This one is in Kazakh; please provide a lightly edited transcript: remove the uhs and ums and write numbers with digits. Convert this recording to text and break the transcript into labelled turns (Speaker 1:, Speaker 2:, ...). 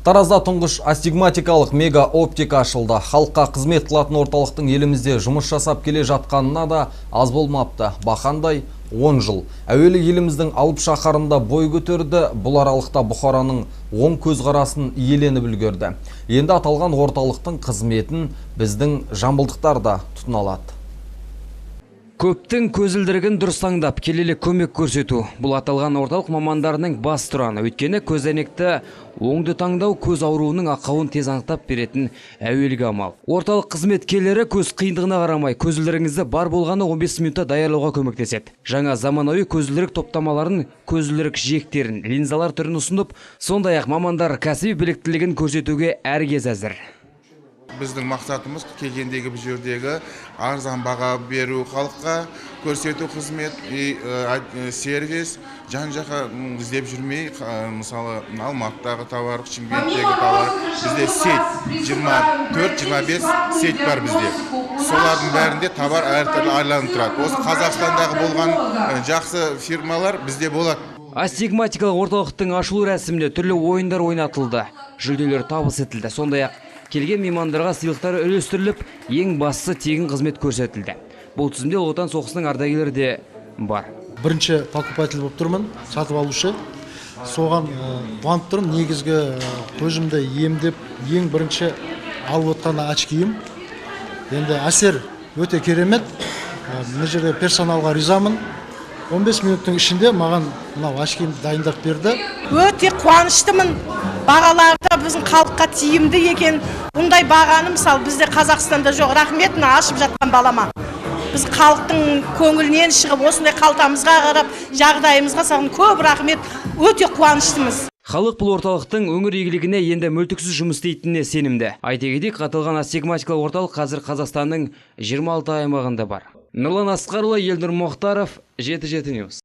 Speaker 1: Таразда тұңғыш астигматикалық мега оптика ашылды. Халыққа қызмет қылатын орталықтың елімізде жұмыс жасап келе жатқанына да аз болмапты. Бақандай 10 жыл. Әуелі еліміздің алып шаһарында бой көтерді, бұл аралықта бұқараның оң көзқарасын иеленіп үлгерді. Енді аталған орталықтың қызметін біздің жамбылдықтар да тұтына алады.
Speaker 2: Көптің көзілдірігін дұрыс таңдап, келелі көмек көрсету. Бұл аталған орталық мамандарының бас тұраны. Өйткені көзәйнекті оңды таңдау көз ауруының ақауын тез анықтап беретін әуелгі амал. Орталық қызметкерлері көз қиындығына қарамай, көзілдірігіңізді бар болғаны 15 минутта даярлауға көмектеседі. Жаңа заманауи көзілдірік топтамаларын, көзілдірік жиектерін, линзалар түрін ұсынып, сондай-ақ мамандар кәсіби біліктілігін көрсетуге әркез әзір.
Speaker 3: Біздің мақсатымыз келгендегі бұл жердегі арзан баға беру, халыққа көрсету қызмет, сервис, жан-жаққа іздеп жүрмей, мысалы, Алматыдағы товар, Шымкенттегі товар, бізде сеть 24-25 сеть бар бізде. Солардың бәрінде товар әртүрлі айланып тұрады. Осы Қазақстандағы болған жақсы фирмалар бізде болады.
Speaker 2: Астигматикалық орталықтың ашылу рәсімінде түрлі ойындар ойнатылды, жүлделер табыс етілді. Сондай-ақ келген меймандарға сыйлықтар үлестіріліп, ең бастысы тегін қызмет көрсетілді. Бұл тізімде Ұлы Отан соғысының ардагерлері де бар.
Speaker 4: Бірінші покупатель болып тұрмын, сатып алушы. Соған қуанып тұрмын. Негізгі көзімді емдеп, ең бірінші алып отқан очкиім. Енді әсер өте керемет. Мына жерде персоналға ризамын. 15 минуттың ішінде маған мынау очкиімді дайындап берді.
Speaker 5: Өте қуаныштымын. Бағалары да біздің халыққа тиімді екен. Бұндай бағаны мысалы бізде Қазақстанда жоқ. Рахмет мына ашып жатқан балама. Біз халықтың көңілінен шығып, осындай қалтамызға қарап, жағдайымызға саған көп рахмет. Өте қуаныштымыз.
Speaker 2: Халық бұл орталықтың өңір игілігіне енді мүлтіксіз жұмыс істейтініне сенімді. Айта кетейік, аталған астигматикалық орталық қазір Қазақстанның 26 аймағында бар. Нұрлан Асқарұлы, Елнұр Мұхтаров, 77 News.